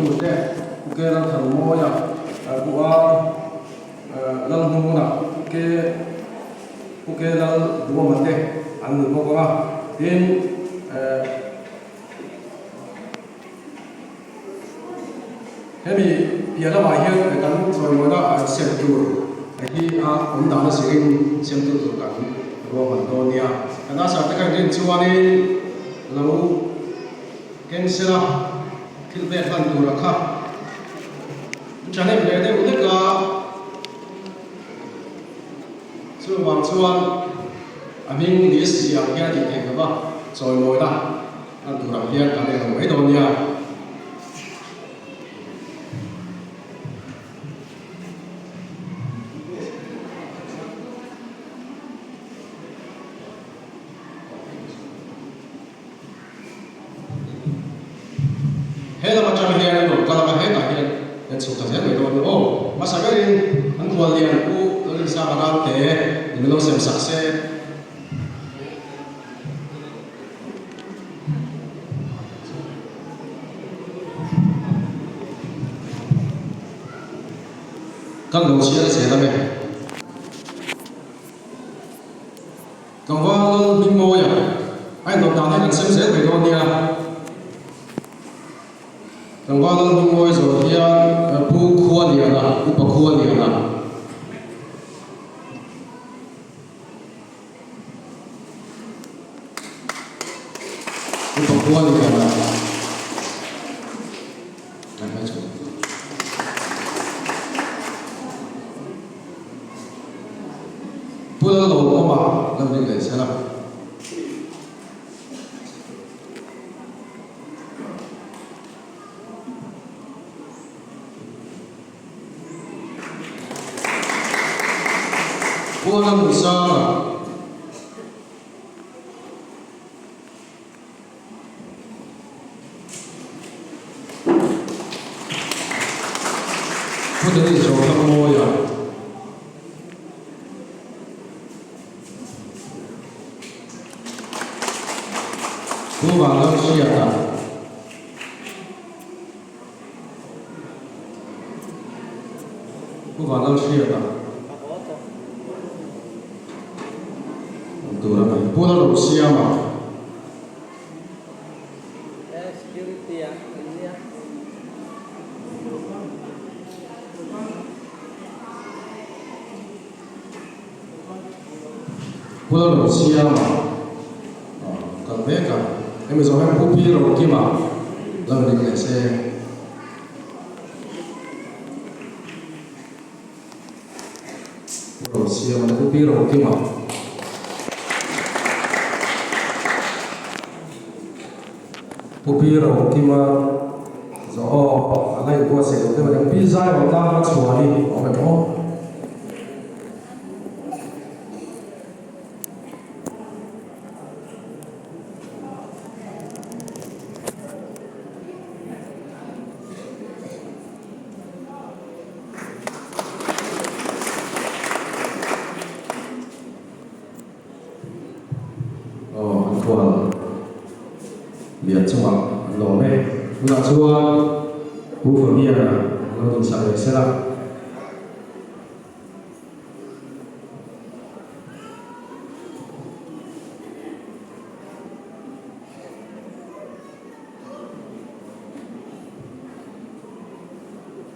tute Pu K Lalthanmawia, Pu R Lalhnuna, Pu K Pu K Lalduama te an ni bawk ang a. Tin, Hemi piah lamah hian kan chawimawina sem tur hi a awm dan a zirin semtu tur kan ruahman dawn nia. Kan asar te kha inrin chuanin lo cancel a, thil pek hlan tura kha thahnem leh deuh hlek a, chuvang chuan a hming list ziah ang hian a tih theih lova chawimawina. A turah hian kan eng lo mai dawn nia. He lam atang hian an rawn kal ang a, hetah hian kan chhuk ta zel mai dawn nia aw. Hmasa berin an khuallian Pu Lalrinsanga Ralte min lo sem sak se. Kan lo chhiar zel ang e. Tlangval Hmingmawia a indawt dan hi kan sem zel mai dawn nia. Tlangval Hmingmawia zawh hian Pu Khualiana, Upa Khualiana. Upa khua ni kan a kan chu. Pu Lalawmawma lo ring leh sela. Kuala Lumpur-a Pu Dennis Zothangmawia Pu Vanlalhriata. Pu Vanlalhriata awm tur a ni. Pu Lalrosiama. Pu Lalrosiama kal mek a, hemi zawh hian Pu Pi Rokima lo ring leh se. Pu Rosiama leh Pu Pi Rokima. Pu Pi Rokima zawh aw a la inbuatsaih loh deuh a ni. Pi Zaiawta hmachhuan hi a awm em aw? Aw an khual lian chungah an lawm e. Tunah chuan Pu Fabian-a an lo dinsak leh sel a.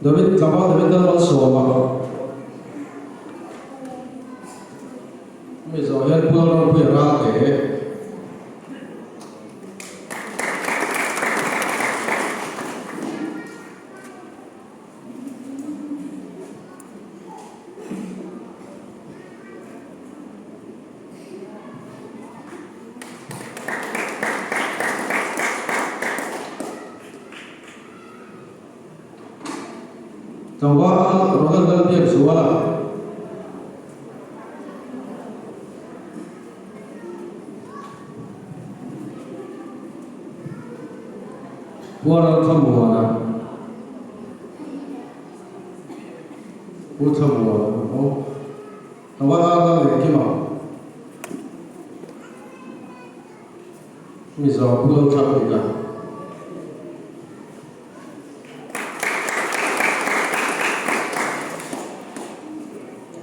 David tlangval David Lalmalsawma mi zawh hian Pu Lalrampuia Ralte Tlangval Ronald Lalbiakzuala. Puaral Thlamuana, Pu Thlamuana aw, Tlangval Arna leh Kima, Mizo Pu Lalthakdika.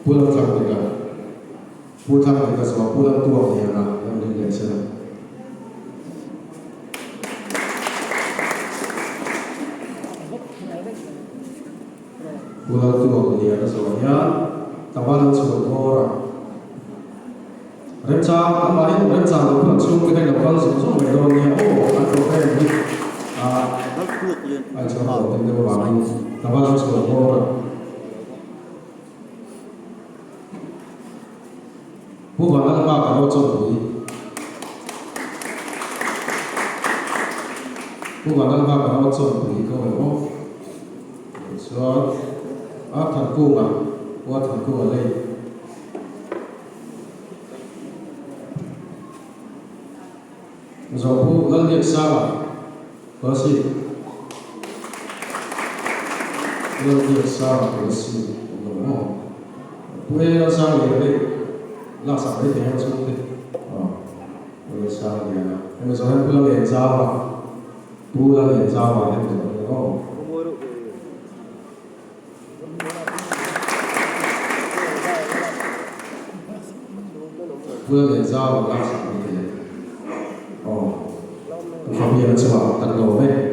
Pu Lalthangdika, Pu Thangdika zawh Pu Laltuakliana lo ding leh se la. Pu Laltuakliana zawh hian Tlangval an chhuah bawr a. Remchang, anmahni awm remchang lo phun chhung te kha i lo kal zawng zawng mai dawn nia aw, an program hi a a inchhawr tawh deuh deuh avangin Tlangval an chhuah bawr a. Pu Vanlalhma ka rawt chawlhpui. Pu Vanlalhma ka rawt chawlhpui ka awih aw. Chuan a Thankunga, Pu a Thankunga lei. Zawhpu Lalbiaksanga Kolasib Lalbiaksanga Kolasib awm lo maw? Pu E Lalsangliana leh laksak mai thei ho chhungte aw Pu Lalsangliana hemi zawh hian Pu Lallianzaua Pu Lallianzaua hemi zawh hian aw. Pu Lallianzaua laksak mai thei aw Pu Fabiana chungah kan lawm e.